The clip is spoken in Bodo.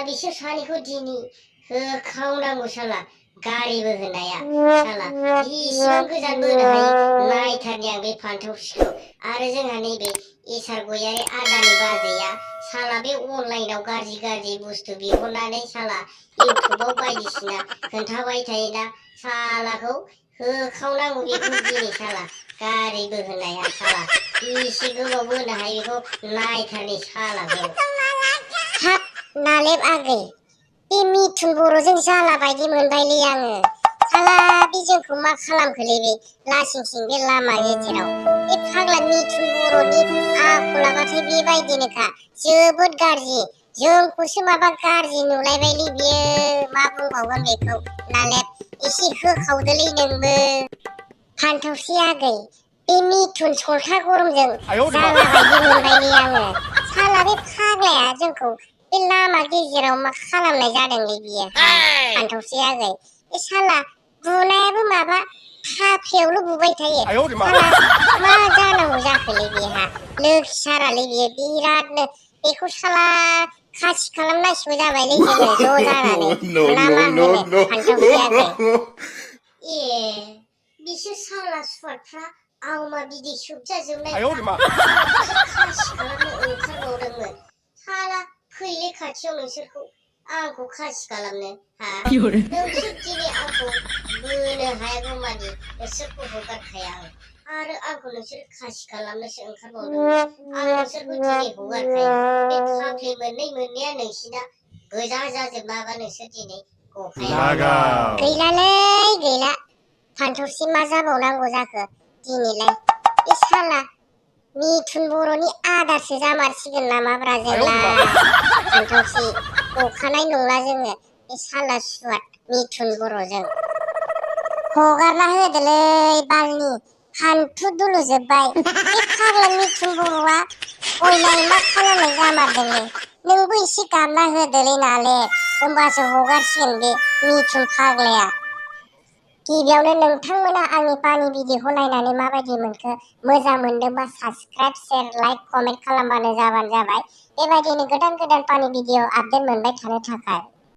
बिसोर सानैखौ दिनै होखावनांगौ साला गारिबो होनाया साला इसिबां गोजान बोनो हायो नायथारनि आं बे फान्थावसिखौ आरो जोंहा नैबे इसार गयारि आदानि बाजैया साला बे अनलाइनाव गाज्रि बुस्थु बिहरनानै साला इउटुबाव बायदिसिना खोन्थाबाय थायोना सालाखौ होखावनांगौ बेखौ दिनै साला गारिबो होनाया साला इसे गोबाव बोनो हायो बेखौ नायथारनि सालाखौ हाब नालेब आगै बे मिथुन बर'जों जाला बायदि मोनबायलै आङो साला बे जोंखौ मा खालामखोलै बे लासिंसिं बे लामा गेजेराव बे फाग्ला मिथुन बर'नि आखलाबाथाय बेबायदिनोखा जोबोद गाज्रि जोंखौसो माबा गाज्रि नुलायबायलै बियो मा बुंबावगोन बेखौ नालेब एसे होखावदोलै नोंबो फान्थावसि आगै बे मिथुन सलथा गरमजों जाला बायदि मोनबायलै आङो साला बे फाग्लाया जोंखौ बे लामा गेजेराव मा खालामनाय जादोंलै बियो फान्थावसि आगै बे साला बुनायाबो माबा थाफ्लियावल' बुबाय थायो साला मा जानांगौ जाखोलै बेहा लोखि सारालै बियो बिरादनो बेखौ साला खासि खालामनांसिगौ जाबायलै जोङो ज' जानानै ना मा होनो फान्थावसि आगै ए बिसोर साला सुवादफ्रा आवमा बिदै सोबजाजोबनायफ्रा खासि खालामनो ओंखारबावदोंमोन साला फैले खाथियाव नोंसोरखौ आंखौ खासि खालामनो हा नोंसोर दिनै आंखौ बोनो हायागौमानि नोंसोरखौ हगारखाया आरो आंखौ नोंसोर खासि खालामनोसो ओंखारबावदोंमोन आं नोंसोरखौ दिनै हगारखाया बे फाफ्लि मोननैया नोंसिना गोजा जाजोबनाबा नोंसोर दिनै गखाया गैलालै गैला फान्थावसि मा जाबावनांगौ जाखो दिनैलाय बे साला मिथुन बर'नि आदारसो जामारसिगोन नामाब्रा जोंलाय फान्थावसि गखानाय नंला जोङो बे साला सुवाद मिथुन बर'जों हगारना होदोलै बालनि हान्थु दुलुजोब्बाय बे फाग्ला मिथुन बर'आ गयनाय मा खालामनाय जामारदोंलै नोंबो एसे गाबना होदोलै नाले होमबासो हगारसिगोन बे मिथुन फाग्लाया गिबियावनो नोंथांमोना आंनि पानि भिडिअखौ नायनानै माबायदि मोनखो मोजां मोनदोंबा साबस्क्राइब शेयार लाइक कमेन्ट खालामबानो जाबाय बेबायदिनो गोदान पानि भिडिअ आपडेट मोनबाय थानो थाखाय